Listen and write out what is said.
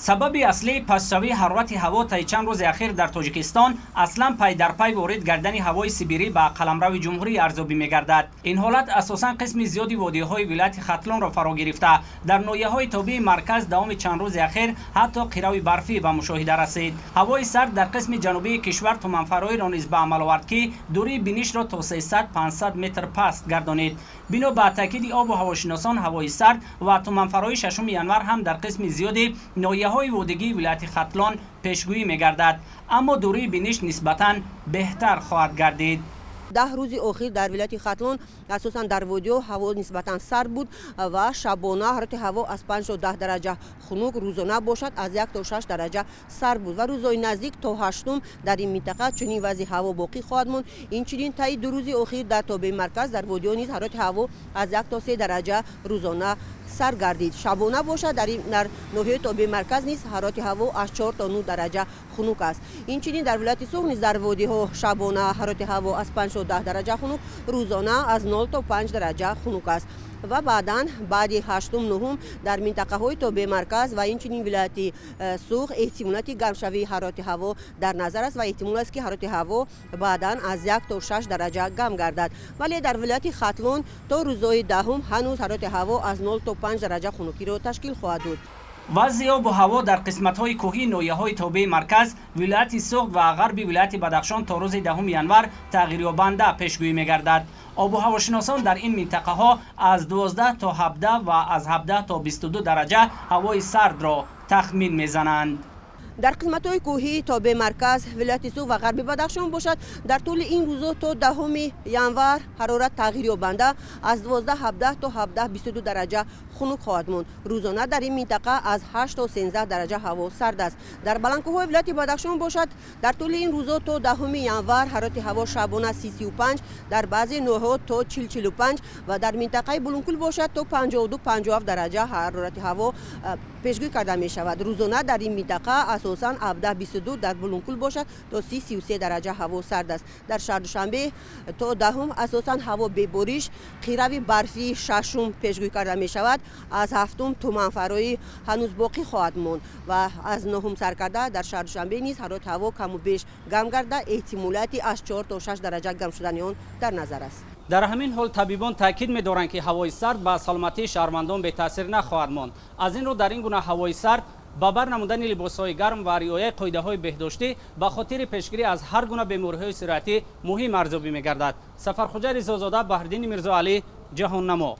Сабаби аслии пастшавии ҳарорати ҳаво таи чанд рӯзи ахир дар Тоҷикистон аслан пай дар пай ворид гардани ҳавои Сибирӣ ба қаламрави ҷумҳурӣ арзёбӣ мегардад. Ин ҳолат асосан қисми зиёди водиҳои вилояти Хатлонро фаро гирифта. Дар ноҳияҳои тобеи марказ давоми чанд рӯзи ахир ҳатто қирави барфӣ ба мушоҳида расид. Ҳавои сард дар қисми ҷанубии кишвар туманфароиро низ ба амал овард, ки дурии бинишро то 300-500 метр паст гардонид. Бино ба таъкиди обу ҳавошиносон, ҳавои сард ва туманфарои 6 январ ҳам дар қисми зиёди ноҳияҳои водигии вилояти Хатлон пешгӯӣ мегардад, аммо дурии биниш нисбатан беҳтар хоҳад гардид. 10 рӯзи охир дар вилояти Хатлон асосан дар водиҳо ҳаво нисбатан сард буд ва шабона ҳарорати ҳаво аз 5 то 10 дараҷа хунук, рӯзона бошад аз 1 то 6 дараҷа сард буд ва рӯзҳои наздик то 8 дар ин минтақа чунин вазъи ҳаво боқӣ хоҳад монд. Инчунин таи 2 рӯзи охир дар тобеи марказ дар водиҳо низ ҳарорати ҳаво аз 1 то 3 дараҷа рӯзона сард гардид. Шабона бошад дар ноҳияи тобеи марказ низ ҳарорати ҳаво аз 4 то 9 дараҷа хунук аст. Инчунин дар вилояти Суғд низ дар водиҳо шабона ҳарорати ҳаво аз 5 то 10 дараҷа хунук, рӯзона аз 0 то 5 дараҷа хунук аст. Ва баъдан баъди 8-9 дар минтақаҳои тобеи марказ ва инчунин вилояти Суғд эҳтимолияти гармшавии ҳарорати ҳаво дар назар аст ва эҳтимол аст, ки ҳарорати ҳаво баъдан аз 1 то 6 дараҷа гам гардад. Вале дар вилояти Хатлон то рӯзҳои 10 ҳанӯз ҳарорати ҳаво аз 0 то 5 дараҷа хунукиро ташкил хоҳад дод. Вазъи обу ҳаво дар қисматҳои кӯҳии ноҳияҳои тобеи марказ, вилояти Суғд ва ғарби вилояти Бадахшон то рӯзи 10 январ тағйирёбанда пешгӯӣ мегардад. Обу ҳавошиносон дар ин минтақаҳо аз 12 то 17 ва аз 17 то 22 дараҷа ҳавои сардро тахмин мезананд. Дар қисматҳои кӯҳии тобеи марказ, вилояти Суғд ва ғарби Бадахшон бошад, дар тӯли ин рӯзҳо то 10 январ ҳарорат тағйирёбанда аз 12-17 то 17-22 дараҷа хунук хоҳад монд. Рӯзона дар ин минтақа аз 8 то 13 дараҷа ҳаво сард аст. Дар баландкӯҳҳои вилояти Бадахшон бошад, дар тӯли ин рӯзҳо то 10 январ ҳарорати ҳаво шабона 30-35, дар баъзе ноҳияҳо то 40-45 ва дар минтақаи Булункул бошад то 52-57 дараҷа ҳарорати ҳаво пешгӯӣ карда мешавад. Рӯзона дар ин минтақа асосан 17-22, дар Булункул бошад то 30-33 дараҷа ҳаво сард аст. Дар шаҳр Душанбе то 10 асосан ҳаво бебориш, қирави барфи 6 пешгӯӣ карда мешавад. Аз 7 туманфароӣ ҳанӯз боқӣ хоҳад монд ва аз 9 сар карда дар шаҳр Душанбе низ ҳарорати ҳаво каму беш гам гарда, эҳтимолияти аз 4 то 6 дараҷа гам шудани он дар назар аст. Дар ҳамин ҳол табибон таъкид медоранд, ки ҳавои сард ба саломатии шаҳрвандон бетаъсир нахоҳад монд. Аз ин рӯ дар ин гуна ҳавои сард ба бар намудани либосҳои гарм ва риояи қоидаҳои беҳдоштӣ ба хотири пешгирӣ аз ҳар гуна бемориҳои сироятӣ муҳим арзёбӣ мегардад. Сафархуҷа Ризозода, Баҳриддини Мирзоалӣ, Ҷаҳоннамо.